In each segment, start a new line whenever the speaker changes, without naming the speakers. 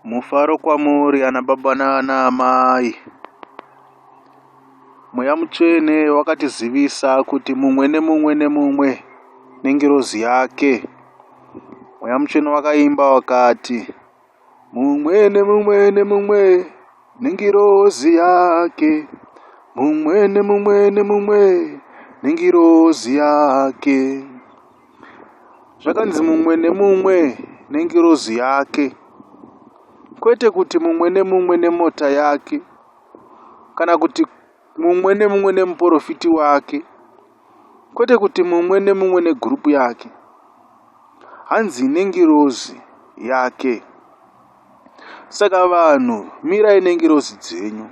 Mufaro kwamuri ana baba naana amai. Mweya Mutsvene wakatizivisa kuti mumwe nemumwe nemumwe nengirozi yake. Mweya Mutsvene wakaimba wakati, Mumwe nemumwe nemumwe nengirozi yake. Mumwe nemumwe nemumwe nengirozi yake. Zvakanzi mumwe nemumwe nengirozi yake. Kwete kuti mumwe nemumwe nemota yake kana kuti mumwe nemumwe nemuporofiti wake. Kwete kuti mumwe nemumwe negurupu yake. Hanzi nengirozi yake. Saka vanhu mirai nengirozi dzenyu.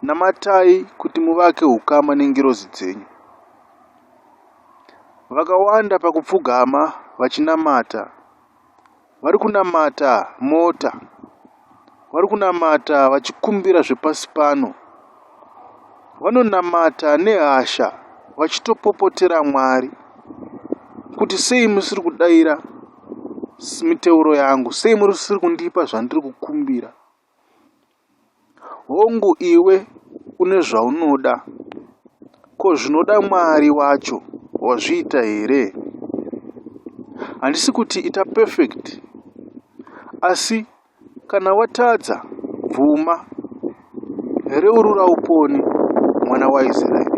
Namatai kuti muvake hukama nengirozi dzenyu. Vakawanda pakupfugama vachinamata. Vari kunamata mota. Vari kunamata vachikumbira zvepasi pano. Vanonamata nehasha vachitopopotera Mwari kuti sei musiri kudaira miteuro yangu, sei musiri kundipa zvandiri kukumbira. Hongu iwe une zvaunoda, ko zvinoda Mwari wacho wazviita here? Handisi kuti ita perfect asi kana watadza bvuma, reurura upone mwana waIsraeri.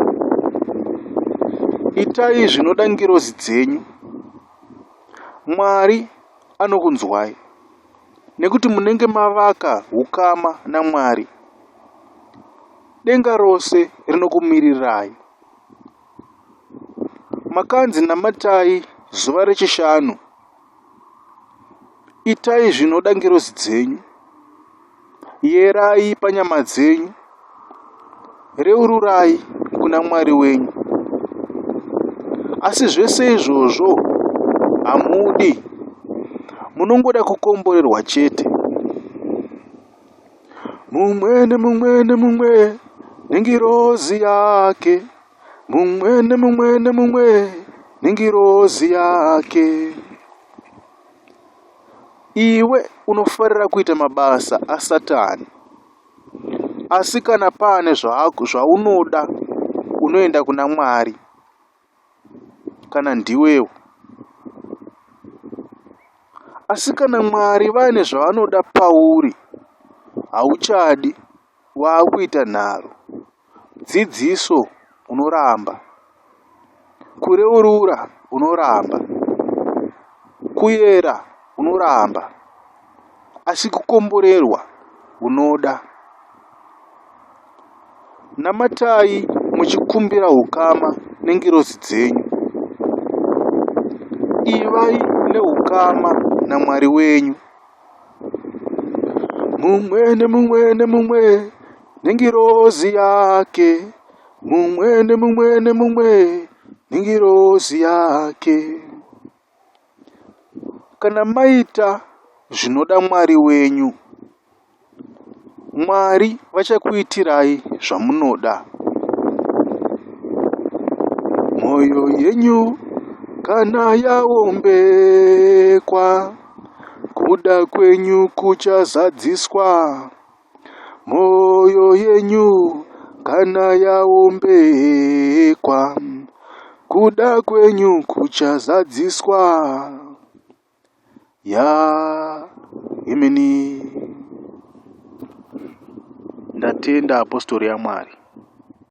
Itai zvinoda ngirozi dzenyu, Mwari anokunzwai. Nekuti munenge mavaka hukama naMwari. Denga rose rinokumirirai. Makanzi namatai zuva rechishanu. Itai zvinoda ngirozi dzenyu. Yerai panyama dzenyu. Reururai kuna Mwari wenyu. Asi zvese izvozvo hamudi. Munongoda kukomborerwa chete. Mumwe nemumwe nemumwe nengirozi yake. Mumwe nemumwe nemumwe nengirozi yake. Iwe unofarira kuita mabasa aSatani. Asi kana paane zvaunoda unoenda kuna Mwari kana ndiwewo. Asi kana Mwari vaine zvavanoda pauri hauchadi waakuita nharo. Dzidziso unoramba. Kureurura unoramba. Kuyera unoramba. Asi kukomborerwa unoda. Namatai muchikumbira hukama nengirozi dzenyu. Ivai nehukama naMwari wenyu. Mumwe nemumwe nemumwe nengirozi yake. Mumwe nemumwe nemumwe nengirozi yake. Kana maita zvinoda Mwari wenyu, Mwari vachakuitirai zvamunoda. Mwoyo yenyu kana yaombekwa, kuda kwenyu kuchazadziswa. Mwoyo yenyu kana yaombekwa, kuda kwenyu kuchazadziswa. Ya imini. Ndatenda apostori yaMwari.